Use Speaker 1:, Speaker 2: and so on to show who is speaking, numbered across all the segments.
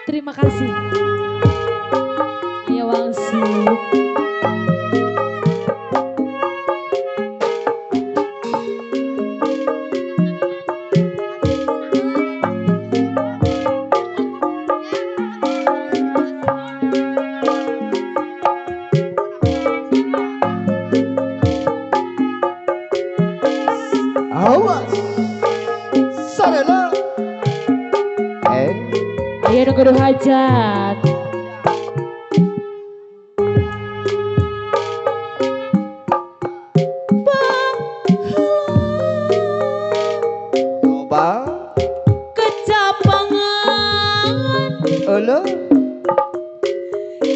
Speaker 1: Terima kasih. Ya wangsit.
Speaker 2: Awas. Sarela.
Speaker 1: Ayo nunggu hajat.
Speaker 2: Coba
Speaker 1: kecapangan.
Speaker 2: Elo.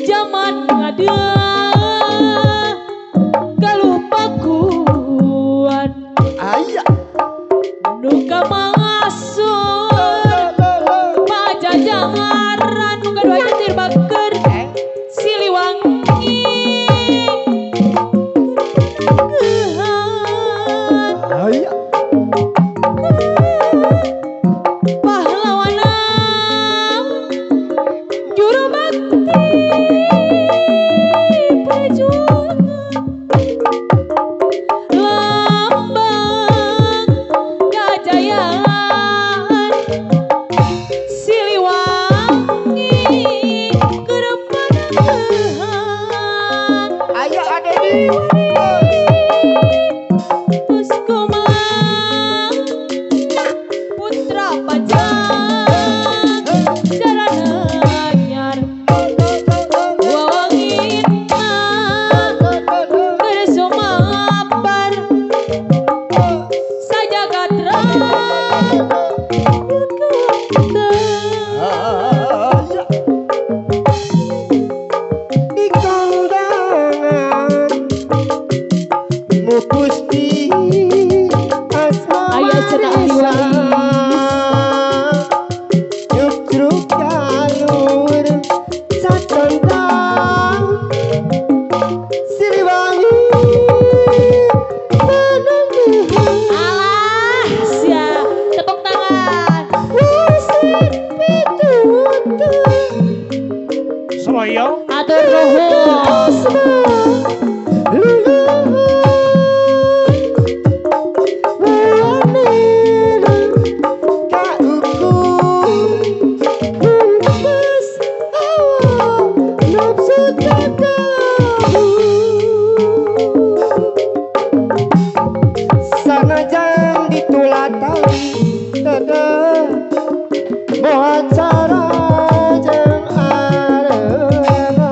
Speaker 1: Zaman ngada kalupakuan.
Speaker 2: Ayah.
Speaker 1: Nuka mangasur pajajaran nuka dua jetir baker Siliwangi
Speaker 2: Ayah.
Speaker 1: Pahlawanan juru bakti perjuangan lambang kejayaan Siliwangi kerepanahan.
Speaker 2: Ayah ada di
Speaker 1: Puskumalang putra pajak jarana anyar wawangina keur sumabar sajagat raya.
Speaker 2: Di kondangan Mupusti
Speaker 1: Ayah cenah ahli waris.
Speaker 2: Jugruk jalur sacantang Siliwangi panangguhan.
Speaker 1: Alah, sia, tepuk tangan.
Speaker 2: Wasit pitutur
Speaker 3: Seroyo.
Speaker 1: Atur nuhun.
Speaker 2: Asma leluhur wanena kaukur bungkus awal nafsu tadahu. Sanajan ditulatali teteh moal cara jeung areuna.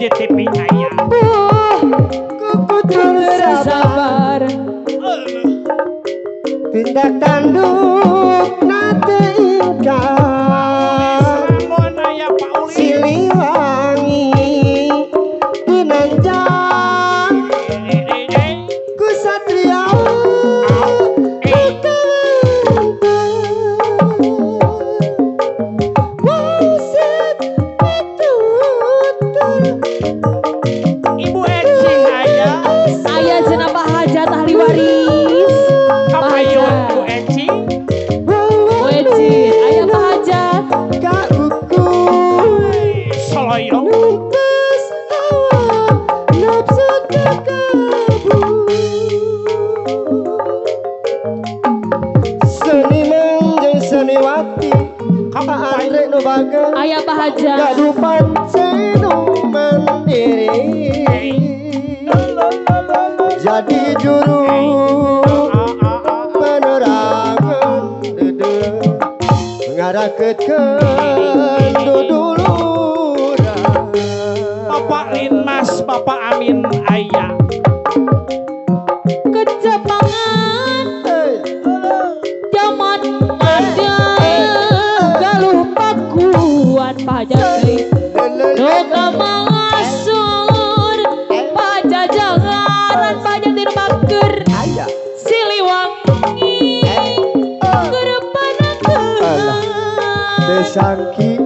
Speaker 3: Hiji TV aya.
Speaker 2: Kukutur sabar. Tindak tanduk nate ingkar. Siliwangi dinanjang ku satria wasit pitutur.
Speaker 3: Ibu Eci aya.
Speaker 1: Aya cenah Pak Hajat ahli waris.
Speaker 3: Kapayun Bu Eci.
Speaker 1: Bu Eci aya Pak Hajat.
Speaker 2: Ka ukur
Speaker 3: Soloyo.
Speaker 2: Numpes hawa nafsu takabur. Seniman jeung seniwati Pak Andre nu bager.
Speaker 1: Aya Pak Hajat.
Speaker 2: Gaduh pancen nu mandiri. Jadi juru penerangan dede ngaraketkeun duduluran.
Speaker 3: Bapak Linmas, Bapak Amin aya.
Speaker 1: Kejepangan jaman ada galuh pakuan pajak doka mangasur pajajaran pajak dirmaker Siliwangi kerepanakeun.
Speaker 2: Desangki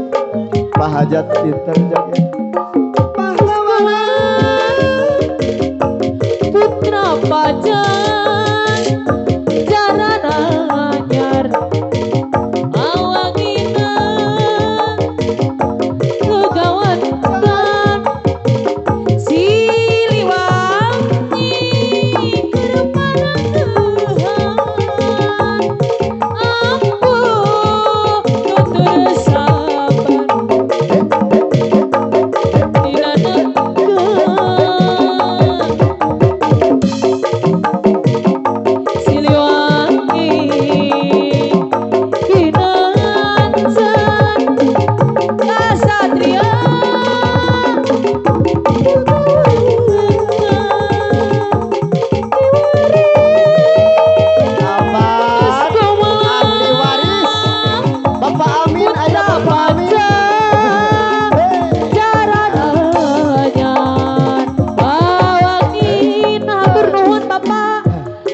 Speaker 2: Pak Hajat pinter jaga pahlawan
Speaker 1: putra pajak jarana anyar awangina kegawatan Siliwangi kerepanakeun. Ampuh tutur sabar dinanengkeun Siliwangi kinancan kasatria.
Speaker 2: Abad ahli waris Bapak Amin aya Bapak Amin.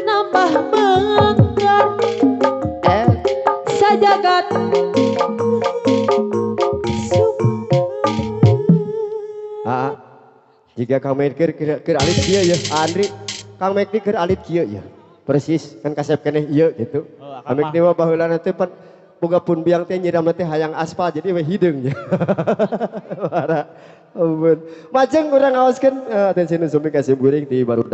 Speaker 1: Nambah mekar sajagat.
Speaker 2: Ah, jika Kang Mekdi keur alit kieu ya, Andri, Kang Mekdi keur alit kieu ya. Persis kan kasep keneh ieu gitu. Kang Mekdi mah baheulana teh pan boga pun biang teh nyiramna teh hayang aspal jadi we hideung ya. Para ampun. Majeng urang ngaoskeun atensi nu sumi ka sim kuring di barudak.